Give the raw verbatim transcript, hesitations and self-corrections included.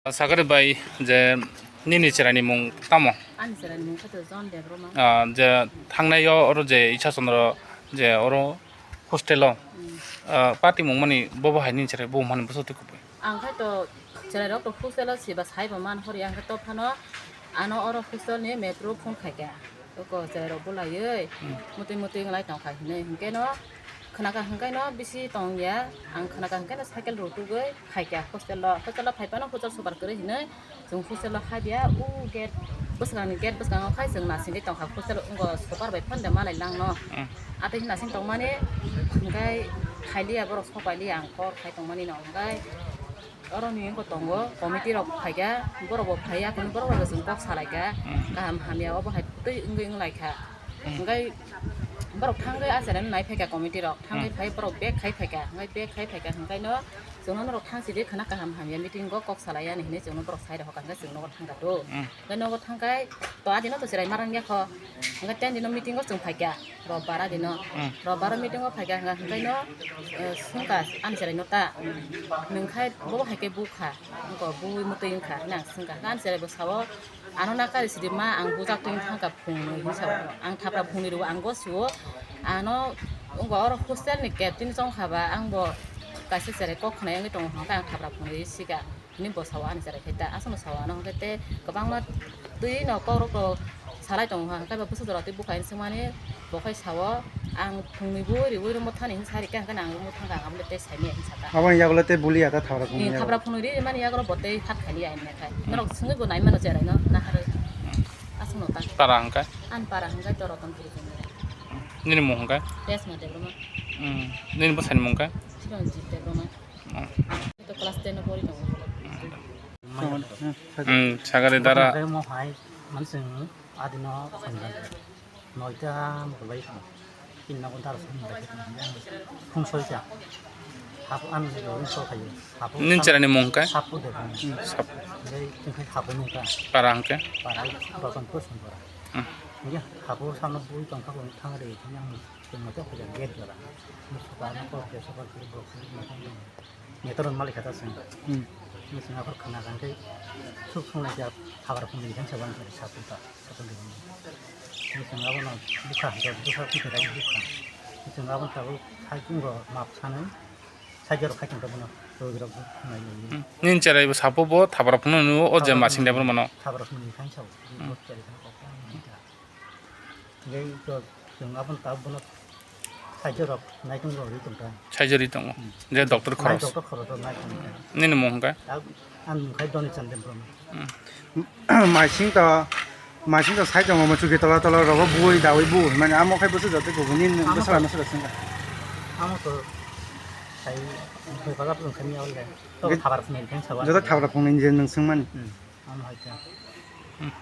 Sakari bai, je nini chwraini mung tamo? Ani chwraini mung khe to John Debbarma. Ah, je thangnai o oro je Isha Chandra je oro hostel o, Hmm. ah, party mung mani bobo hai nini chwrai bo mani bwswk twi kubui? Ang khe to chwrairok to hostel o siba sai bo man hori, ang khe to phano ano oro hostel ni metro phone khai kha. Oko chwrairok bolaiwi Hmm. mutwi mutwi wnglai tongkha hinwi. Hinkhe no khwnakha hinkhe no bisi tongya. Ang khwnakha hinkhe no cycle rutugwi phaikha hostel o. Hostel o phaiphano hostel super kwrwi hinwi chwng hostel o habya. O gate bwskango, gate bwskango khai chwng nasingwi tongkha. Hostel o wngkha super bai phande malai langno. Hmm. Atwi nasing tongmani hinkhe khailiya borok sopailiya ang kor khai tongmani no hinkhe. Oro ni wngkha tongo, committee rok phaikha, borok bo phaiya, kunu borok bai bo chwng kok salaikha, Hmm. kaham hamya obo hai twi wngwi wnglaikha. Hmm. Hwnkhe borok thangwi achai nai phaikha committee rok, thangwi Hmm. phai borok bag khai phaikha, hwnkhe bag khai phaikha, hwnkhe no chwngno norok thang sidi khwna kaham hamya meeting o kok salai yani hinwi chwngno borok sai rokha, hwnkhe chwng nogo thangkha to. Hmm. Hwnkhe nogo thangkhai to adino to chwrai ma rwngya kho, hwnkhe ten dino meeting o chwng phaikha. Robbar adino. Hmm. Robbar meeting o phaikha hwnkha hwnkhe no, eh, swngkha ani chwraino ta. Nwng khai bo hai khe bukha. Wngkha bui mwtwi wngkha hwnwi ang swngkha. Ani chwrai bo sao, ano nakari sidi ma ang bujak twi thangkha phungnwi hwnwi sao. Ang thapra phungnwi rwo ang gosio. Ano wngkha oro hostel ni captain chongkha ba ang bo kaisa chwrai kok khwnai wngwi tongo hwnkha ang thapra phungnwi rwi sika. Hwnwi bo sao ani chwrai khai ta, aswkno sao ano hwnkhe tei kwbangma twi no kokrok rok salai tongo ha, hwnkhe bo bwswk jora twi bukhai swngmani bo khai sao, ang phungnwi bui riui rwngbo thani hwnwi sai rikha, hwnkhe ang rwngbo thangkha, ang abo le tei saimanya hwnwi sakha. Aboni yagulo tei bulia ta thabra phungnwi yagulo. Thabra phungnwi ri mani yagulo bo tei phat khailiya ani nakhai. Norok swngwi bo naimano chwraino naharwi. Aswkno ta. Para hwnkhe? Ani para hwnkhe to Rotonpuri chwngno. Nini mung hwnkhe? Resma Debbarma. Hmm. Nini bwsani mung hwnkhe? Chiranjit Debbarma. Hmm. To class ten o pori tongo. Hmm, sagari dara. Mo hai, mansing adino sangga. Noita bolai kama. Tin nogo dara sangga. Phung soita. Hapu an lo so khayo. Hapu Nin chwraini mung hwnkhe? Sapu de. Hmm, Sapu. Dei tungkhe hapu nungkha. Para hwnkhe? Para Roton Push para. Hmm. Nge hapu samno bui tongkha, bui thangri, yang tungma to khaja gate dora. Musuka na ko ke so ko. Netoron malik kata seng. Hmm. Ni seng aphar khana kan kai suk sung lai ja habar phung ni kan saban sa pun ta, sa pun ni. Ni seng abo no bukha, bukha, bukha, bukha. Ni seng abo ta bu khai tung ro map sanai. Sai jor khai tung ro bono. Ro ro nai nai. Hmm. Nin cherai bo sapo bo thabra phung no o je masing da bono. Thabra phung ni kan sa. Hmm. Bo cherai kan ko. Tei to chwng aboni tabuk bono saijo rok naitung rok ri tongkha. Saijo ri tongo. Hmm. Je doctor Nai khoros. Doctor khoroksa nai tongkha. Nini mung hwnkhe? Tabuk ang mung khai Doni Chandra Brahma. Hmm. Maising to, maising to sai tongo, mo chuki tola tola rogo bui dawi bu, mane amo khai bwswk jotoi kubu nini Amo bwswk to- ano swrwk swngkha. Amo to sai bui pala bwswk khe miya wale. To Ge- thabar phunai thang sawa. Joto thabar phunai je nwng swngmani. Hmm. Ano hai khe. Hmm.